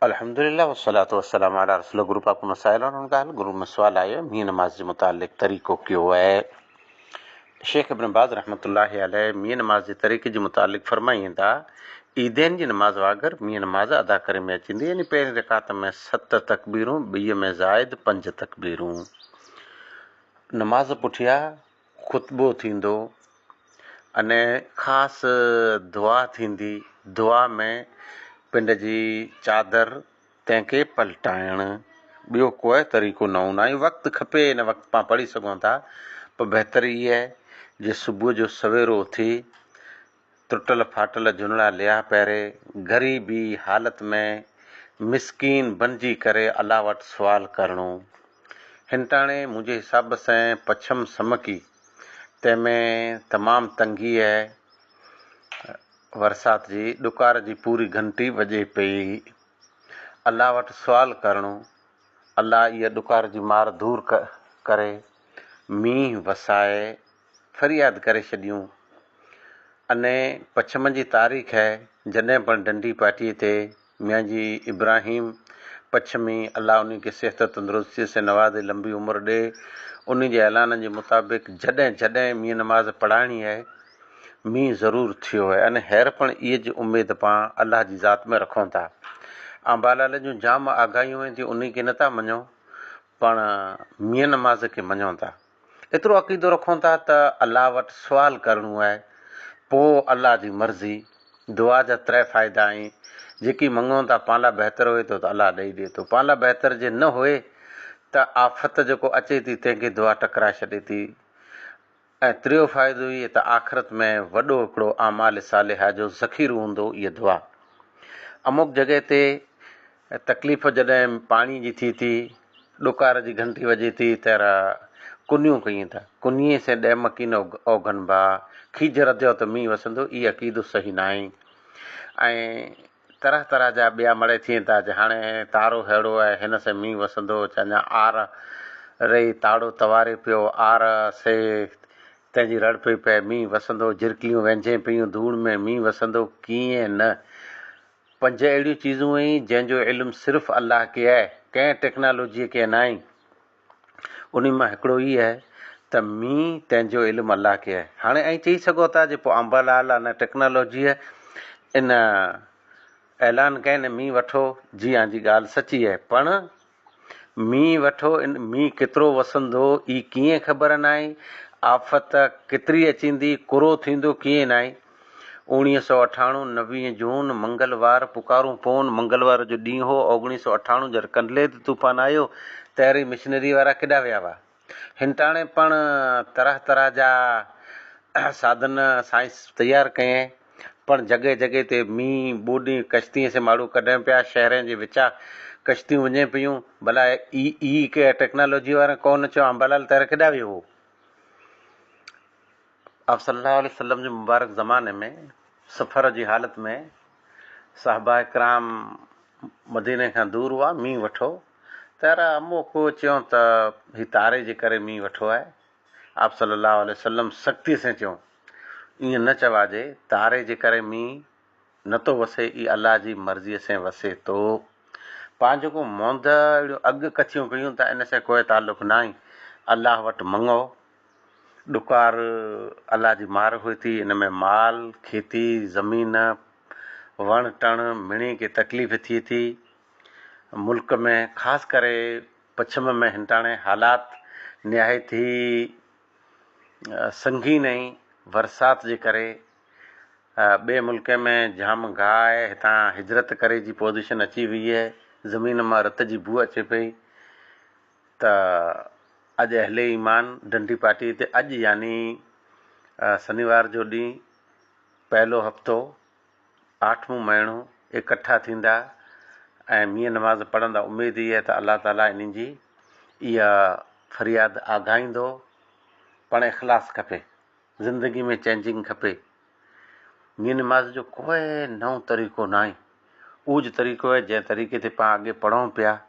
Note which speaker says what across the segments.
Speaker 1: الحمدلله والصلوة والسلام علي رسول الله گروپ آپ مسائل اور ان کا حل گروپ ۾ سوال آيو آهي مينهن نماز جي متعلق طريقو ڪيو آهي شيخ ابن باز رحمة الله عليه مينهن نماز جي طريقي جي متعلق فرمائين ٿا عيدين جي نماز واگر مينهن نماز ادا ڪري ۾ اچيندي يعني پهرين رڪعت ۾ ست تڪبيرون ٻي ۾ زائد پنج تڪبيرون نماز پٺيا خطبو ٿيندو اني خاص دعا ٿيندي، دعا ۾ پنڊ جي چادر تنهن کي پلٽائڻ، ٻيو ڪوئي طريقو نه هوندو آهي، وقت کپي ان وقت پان پڙهي سگهون ٿا پر بهتر هي آهي جي صبح جو سويرو اٿي ٽٽل ڦاٽل جهنڙا ليا پهري غريبي حالت ۾ مسڪين بنجي ڪري الله وٽ سوال ڪرڻو هنٽاڻي منهنجي حساب سين پڇم سمڪي تنهن ۾ تمام تنگي آهي. ورسات جي ڏڪار جي پوري گهنٽي وڄي پئي. الله وٽ سوال ڪرڻو، الله اها ڏڪار جي مار دور ڪري، مينهن وسائي، فرياد ڪري ڇڏيون. انهي پڇم جي تاريخ آهي، جڏهن پڻ ڊنڊي پاٽيء تي ميان جي ابراهيم پڇمي، الله انهي کي صحت تندرستيء سين نوازي لنبي عمر ڏي، انهي جي اعلانن جي مطابق جڏهن جڏهن مينهن نماز پڙهائڻي آهي، مينهن ضرور ٿيو آهي ۽ هير پڻ ايء جي اميد پان الله جي ذات ۾ رکون ٿا. آنبالال جون جام آگاهيون آهن ٿيون انهي کي نه ٿا مڃون، پڻ مينهن نماز کي مڃون ٿا. ايترو عقيدو رکون ٿا ته الله وٽ سوال ڪرڻو آهي، پوء الله جي مرضي. دعا جا تري فائدا آهن، جيڪي مڱون ٿا پان لاء بهتر هئي ٿو ته الله ڏئي ڏئي ٿو، پان لاء بهتر جي نه هئي ته آفت جيڪو اچي ٿي تنهن کي دعا ٽڪرائي ڇڏي ٿي ۽ تريو فائدو هي ته آخرت ۾ وڏو هڪڙو اعمال صالحه جو ذخيرو هوندو اها دعا. اموڪ جڳهه تي تڪليف جڏهن پاڻي جي ٿي ٿي، ڏڪار جي گهنٽي وڄي ٿي ته را ڪنيون ڪيئن ٿا، ڪنيي سين ڏيم ڪين اوگهن ڀا، کيج رڌيو ته مينهن وسندو، اي عقيدو صحيح ناهي. ۽ طرح طرح جا ٻيا مڙئي ٿين ٿا، چي هاڻي تارو ههڙو آهي، هن سين مينهن وسندو، چي اڃا آر ري تاڙو تواري پيو، آر سي تنهن جي رڙ پئي پئي، مينهن وسندو، جرڪليون وينجهين پيون ڌوڙ ۾، مينهن وسندو، ڪيئن نه. پنج اهڙيون چيزون آهن جنهن جو علم صرف الله کي آهي، ڪنهن ٽيڪنالوجيء کي ناهي. انهي مان هڪڙو هي آهي ته مينهن تنهن جو علم الله کي آهي. هاڻي ائين چئي سگهو ٿا جي پوء آمبا لال ان ٽيڪنالوجيء ان اعلان ڪين مينهن وٺو جي آن جي ڳالهه سچي آهي پڻ مينهن وٺو ان مينهن ڪيترو وسندو ئي ڪيئن خبر ناهي، آفت ڪيتري اچيندي، ڪرو ٿيندو ڪيئن ناهي. اوڻيهه سئو اٺاڻو نوين جون منگل وار پڪارون پون منگلوار جو ڏينهن هو اوڳڻيهه سئو اٺاڻو جڏهن ڪنڊلي تي طوفان آيو تهري مشنري وارا ڪيڏانهن ويا هئا. هنٽاڻي پڻ طرح طرح جا ساڌن سائنس تيار ڪيائين، پڻ جڳهه جڳهه تي مينهن، ٻوڏ ڪشتين سين ماڙهو ڪڍن پيا، شهرين جي وچان ڪشتيون وڃين پيون، ڀلا اي اي ڪي ٽيڪنالاجي وارن ڪو نه چيو آمبالال تهر ڪيڏانهن ويو هو؟ آپ صلي الله عليه وسلم جي مبارڪ زماني ۾ سفر جي حالت ۾ صحابه ڪرام مديني کان دور هئا، مينهن وٺو تيار امو ڪو چيو ته هي تاري جي ڪري مينهن وٺو آهي. آپ صلي الله عليه وسلم سختي سين چيو، ائين نه چواجي، تاري جي ڪري مينهن نه ٿو وسي، اي الله جي مرضيء سين وسي ٿو. پان جيڪو مونڌ اهڙيون اڳ ڪٿيون ڪيون ٿا، ان سين ڪوئي تعلق ناهي. الله وٽ مڱو. ڏڪار الله جي مار هئي ٿي، ان ۾ مال، کيتي، زمين، وڻ ٽڻ، مڙئي کي تڪليف ٿئي ٿي. ملڪ ۾ خاص ڪري پڇم ۾ هنٽاڻي حالات نهايت ئي سنگين ۽ برسات جي ڪري ٻئي ملڪ ۾ جام گاهه آهي هتان هجرت ڪري جي پوزيشن اچي وئي آهي زمين مان رت جي بوء اچي پئي ته اڄ اهل ايمان ڊنڊي پاٽي تي اڄ يعني سنيوار جو ڏينهن پهلو هفتو آٺمون مهينو اڪٺا ٿيندا ۽ مينهن نماز پڙهندا اميد هي آهي ته الله تعالي انهن جي اها فرياد آگهائيندو پڻ اخلاص کپي زندگي ۾ چينجنگ کپي مينهن نماز جو ڪوئي نئون طريقو ناهي اهو جو طريقو آهي جنهن طريقي تي پاڻ اڳي پڙهون پيا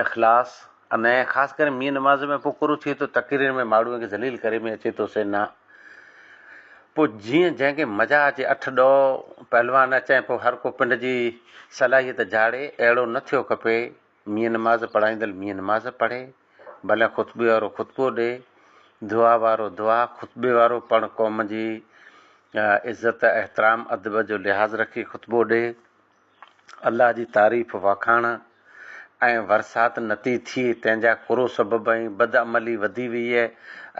Speaker 1: اخلاص اني خاص ڪري مينهن نماز ۾ پوء ڪرو ٿئي ٿو تقرير ۾ ماڻهو کي ذليل ڪري ۾ اچي ٿو سي نه. پوء جيئن جنهن کي مزا اچي اٺ ڏهه پهلوان اچن ۽ پوء هر ڪو پنڊ جي صلاحيت جهاڙي، اهڙو نه ٿيو کپي. مينهن نماز پڙهائيندڙ مينهن نماز پڙهي، ڀلي خطبي وارو خطبو ڏي، دعا وارو دعا، خطبي وارو پڻ قوم جي عزت، احترام، ادب جو لحاظ رکي خطبو ڏي. الله جي تعريف واکاڻ ۽ ورسات نتي ٿئي، تنهن جا ڪرو سبب ۽ بدعملي وڌي ويئي.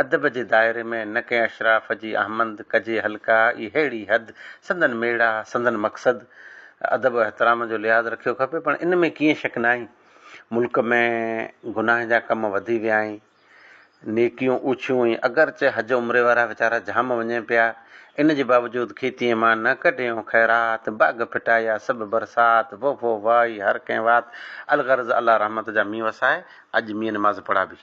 Speaker 1: ادب جي دائري ۾ نه ڪنهن اشراف جي آمد ڪجي حلقا ئي ههڙي حد، سندن ميڙا، سندن مقصد. ادب و احترام جو لحاظ رکيو کپي، پڻ ان ۾ ڪيئن شڪ ناهي، ملڪ ۾ گناهن جا ڪم وڌي ويا آهن. نيڪيون اوڇيون ۽ اگرچه حج عمري وارا ويچارا جام وڃن پيا، ان جي باوجود کيتيء مان نه ڪڍيئون خيرات، باغ ڦٽايا سڀ برسات، ووهه وائي هر ڪنهن وات، الغرض الله رحمت جا مينهن وسائي، اڄ مينهن نماز پڙهابي.